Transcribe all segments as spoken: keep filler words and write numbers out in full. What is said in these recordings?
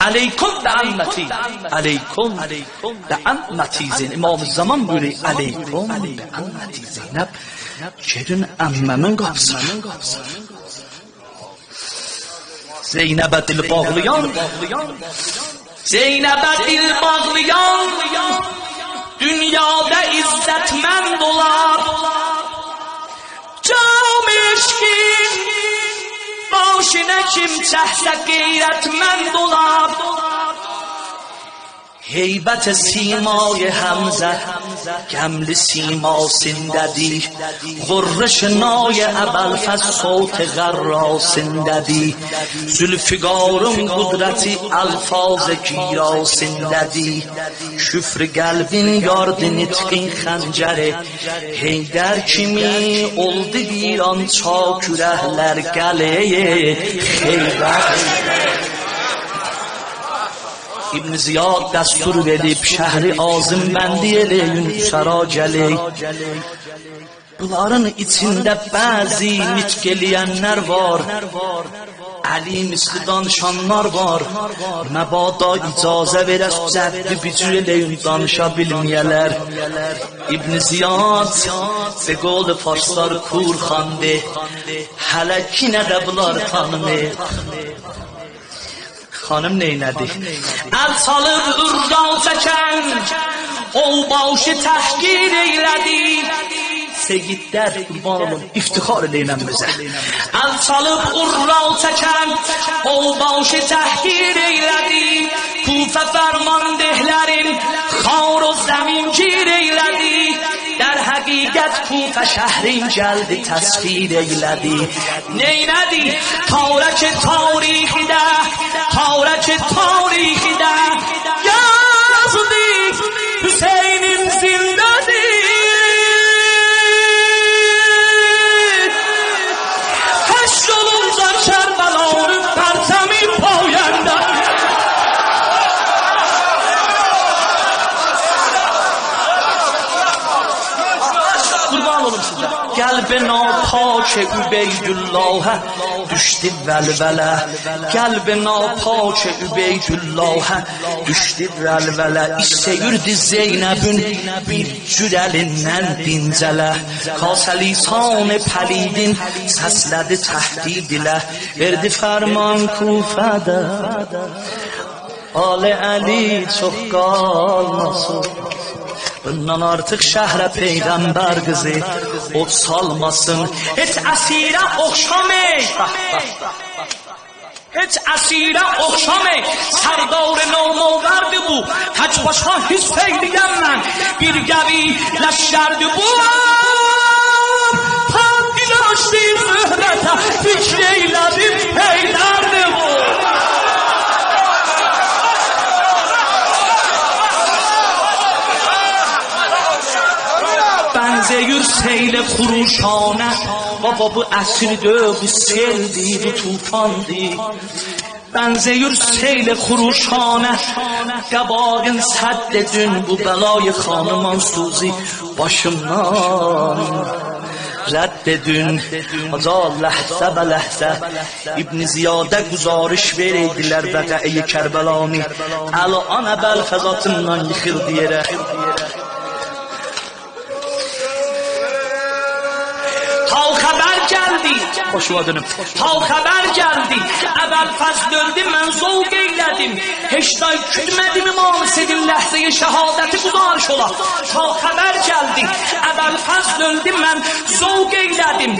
علیکم بعمتی، علیکم بعمتی زینب. امام زمان بویورور: علیکم بعمتی زینب. گئدین عمه‌مین قاپیسینا. زینبه دیل باغلایان، زینبه دیل باغلایان، دونیادا عزتمند اولار. جام عشقین باشینا کیم چکسه غیرتمند اولار. هیبت سیمای حمزه گملی سیماسیندادیر. غرش نای ابوالفضل صوت غراسیندادیر. ذوالفقارین قدرتی الفاظ گیراسیندادیر. کفر قلبین یاردی، نطقین خنجری. حیدر کیمی اولدو ویرانچاک اورکلر قلعه‌ی خیبر. ابن زیاد دستور وئریب: شهری آذین‌بندی ائله‌یین، سرا گله‌یین. بونلارین ایچینده بعضی نطق ائله‌ینلر وار، علی مثلی دانیشانلار وار. مبادا اجازه وئره‌سیز، جدی بیر جور ائله‌یین، دانیشا بیلمه‌یه‌لر. ابن زیاد، به قول فارسلار، کور خواندی. هله کی نه ده بونلاری تانیمیر. خانیم نئینه‌دی؟ ال چالیب عرّا چکن اوباشی تحقیر ائیله‌دی. سیدلر، قوربان اولوم، افتخار ائله‌یین بیزه. ال چالیب عرّا چکن اوباشی تحقیر ائیله‌دی. کوفه فرمانده‌لرین خاور و زمین‌گیر ائیله‌دی. در حقیقت کوفه شهرین گلدی، تسخیر ائیله‌دی. نئینه‌دی؟ تارک تاریخیده، تارک تاریخیده یازدی: حسینیم زنده‌دیر. حشر اولونجا کربلانین پرچمی پاینده. قوربان اولوم سیزه. قلب ناپاک عبیداللهه دوشدو ولوله. قلب ناپاک عبیداللهه دوشدو ولوله. ایسته‌ییردی زینبین بیر جور الیندن دینجله. کاسه لسان پلیدین سسله‌دی تهدید ایله. وئردی فرمان کوفه‌ده آل علی چوخ قالماسین. بوندان آرتیق شهره پیغمبر قیزی اود سالماسین. هئچ اسیره اوخشامیر. هئچ اسیره اوخشامیر. سردار نوموقردی بو. تک‌باشا حفظ ائیله‌یم من بیر قوی لشکردی بو. تا دیل آچدی صحبته، فکر ائیله‌دیم حیدردی بو. بنزه‌ییر سیل خروشانه. بابا، بو اسیردی، بو سئلدی، بو طوفاندی. بنزه‌ییر سیل خروشانه، قاباغین سد ائدین، بو بلای خانمان‌سوزی باشیمدان رد ائدین. حاجی، لحظه به لحظه ابن زیاده گزارش وئریردیلر وقعه‌ی کربلانی. الان ابوالفضل آتیندان ییخیلدی یئره. تا خبر گلدی، خوشوما دؤنوم. تا خبر گلدی، ابوالفضل اؤلدو، من ذوق ائیله‌دیم. هئچ ده کوتمه‌دیم امام حسینین لحظه‌ی شهادتی گزارش اولا. تا خبر گلدی، ابوالفضل اؤلدو، من ذوق ائیله‌دیم.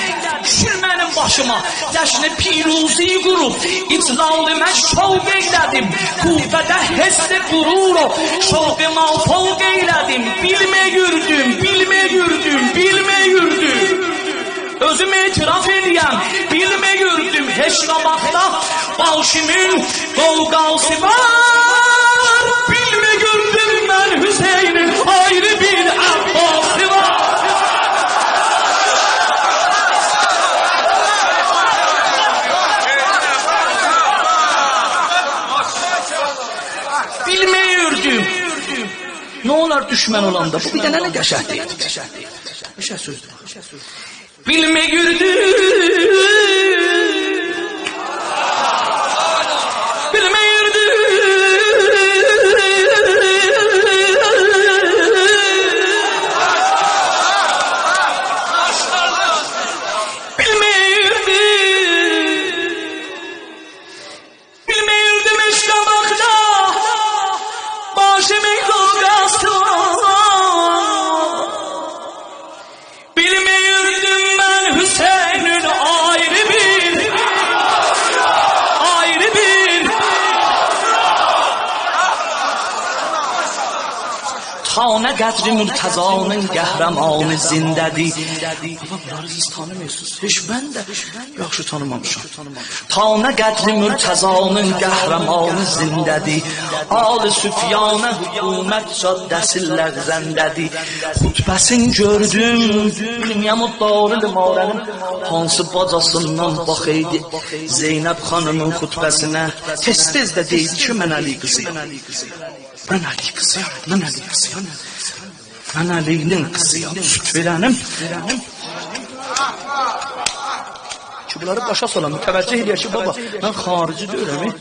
دوشور منیم باشیما، جشن پیروزی قوروب، اجلالیمه شوق ائیله‌دیم. کوفه‌ده حس غرور و شوق مافوق ائیله‌دیم. بیلمه‌ییردیم، بیلمه‌ییردیم، بیلمه‌ییردیم. اؤزوم اعتراف ائله‌یم، بیلمه‌ییردیم هئچ قاباقدا باشیمین غوغاسی وار. بیلمه‌ییردیم من حسینین آیری بیر عباسی وار. بیلمه‌ییردیم. نه اولار دوشمن اولاندا؟ بو بیر دنه نه قشنگ دئییر. قشنگ سؤزدور. بیلمه‌ییردیم، بیلمه‌ییردیم تا نه قدر مرتضی‌نین قهرمانی زنده‌دیر. بابا، بونلاری سیز تانیمیرسینیز. هئچ من ده یاخشی تانیمامیشام. تا نه قدر مرتضی‌نین قهرمانی زنده‌دیر، آل سفیانه حکومت جاده‌سی لغزنده‌دیر. خطبه‌سین گؤردوم، بیلمیرم او دارالاماره‌نین هانسی باجاسیندان باخایدی زینب خانیمین خطبه‌سینه. تئز-تئز ده دئییردی کی: «من علی قیزی‌یام. من علی قیزی‌یام، من علی قیزی‌یام. من علی‌نین قیزی‌یام، سود وئرنیم.» کی بونلاری باشا سالام، متوجه ائله‌یک کی، بابا، من خارجی دئییلم.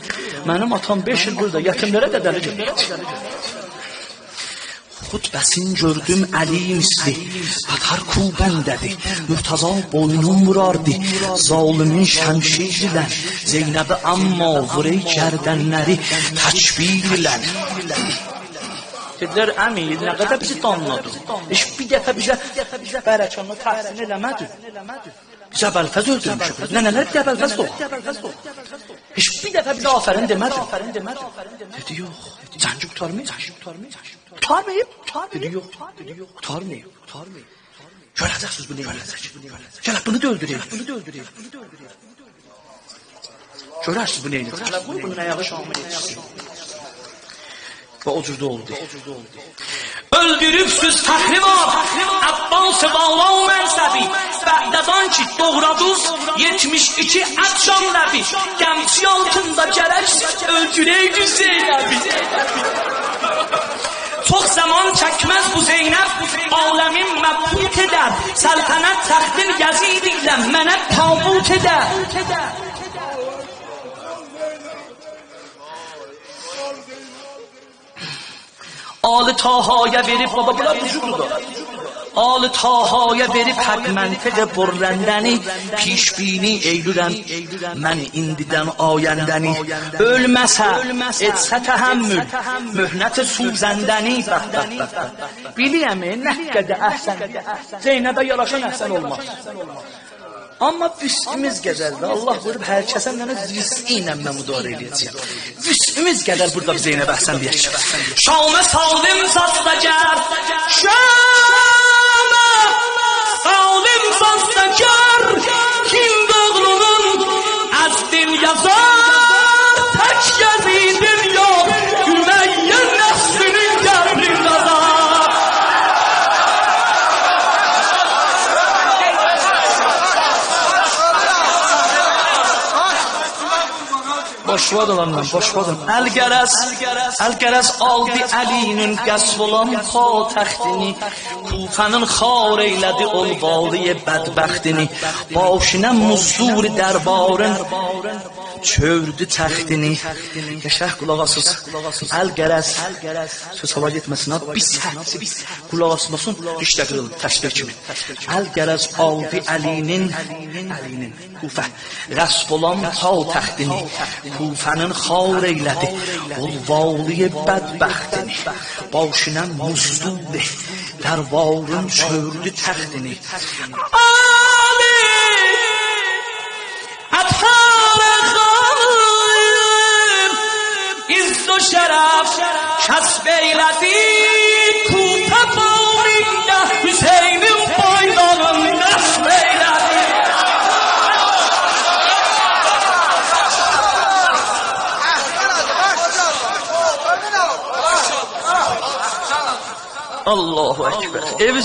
منیم آتام بئش ایل بورادا یتیملره دده‌لیک ائله‌ییب. خطبه‌سین گؤردوم علی مثلی، قطار کوبنده‌دیر. مرتضی بوینون ووراردی ظالمین شمشیریله، زینبی اما وورور گردنلری تکبیرله. دئدیلر: «امیر، نه قدر بیزی دانلادین؟ هئچ بیر دفعه بیزه برکانلا تحسین ائله‌مه‌دین. بیز ابوالفضل اؤلدورموشوک. ننه‌لر بیزه ابوالفضل دوغار. هئچ بیر دفعه بیزه آفرین دئمه‌دین.» دئدی: «یوخ، جنگی قوتارماییب.» قوتارماییب؟ دئدی: «یوخ، قوتارماییب. گؤره‌جکسینیز بو نه ائله‌یه‌جک. گل، بونو دا اؤلدورک. گؤره‌سیز بو نه ائله‌یه‌جک. هله قوی بونون آیاغی شاما یئتیشسین.» و او جور ده اولدو. «اؤلدوروبسوز فخری وار، عباس والا و منصبی. بعد از آن کی دوغرادینیز یئتمیش ایکی ات شاملوی. قمچی آلتیندا گرک اؤلدوره‌یدین زینبی. چوخ زامان چکمز بو زینب عالمی مبهوت ائدر. سلطنت تختین یزید ایله منه تابوت ائدر.» آل طاهایا وئریب، بابا، بونلار بو جوردور دا. آل طاهایا وئریب حق منطق برنده‌نی، پیش‌بینی ائیله‌ییرم من ایندیدن آینده‌نی. اؤلمه‌سه، ائتسه تحمل مهنت سوزنده‌نی. به، به، به، به. بیلیرم، ائ، نه قدر احسن. زینبه یاراشان احسن اولماز. آمما وسعیمیز قدر ده، الله بویوروب، هر کسه منه وسعی ایله من مدارا ائله‌یه‌جه‌یم. وسعیمیز قدر بورادا بیر زینبه احسن دئیک. شام سالم ساخت اگر، شام سالم ساخت اگر، هند اوغلونون از دل یازار، تک یزیدین یوخ، امیه نسلینین قبرین قازار. بوش وئر اولان، بوش وئر اولان. الغرض، الغرض آلدی علی‌نین غصب اولان پایتختینی، کوفه‌نین خوار ائیله‌دی اول والی بدبختینی، باشینا مزدور دربارین چؤوردو تختینی. قشنگ قولاق آسیز. الغرض، سؤز هاوا گئتمه‌سین ها، بیر سطر قولاق آسماسین، ریشته قیریلیر، تشبیه کیمی. الغرض آلدی علی‌نین، علی‌نین، کوفه، غصب اولان پایتختینی، کوفه‌نین خوار ائیله‌دی اول والی بدبختینی، باشینا مزدور دربارین چؤوردو تختینی. علی اطهار خان، عز و شرف کسب ائیله‌دی، کوفه باغریندا حسینین بایراغین نصب ائیله‌دی. الله اکبر. ائوی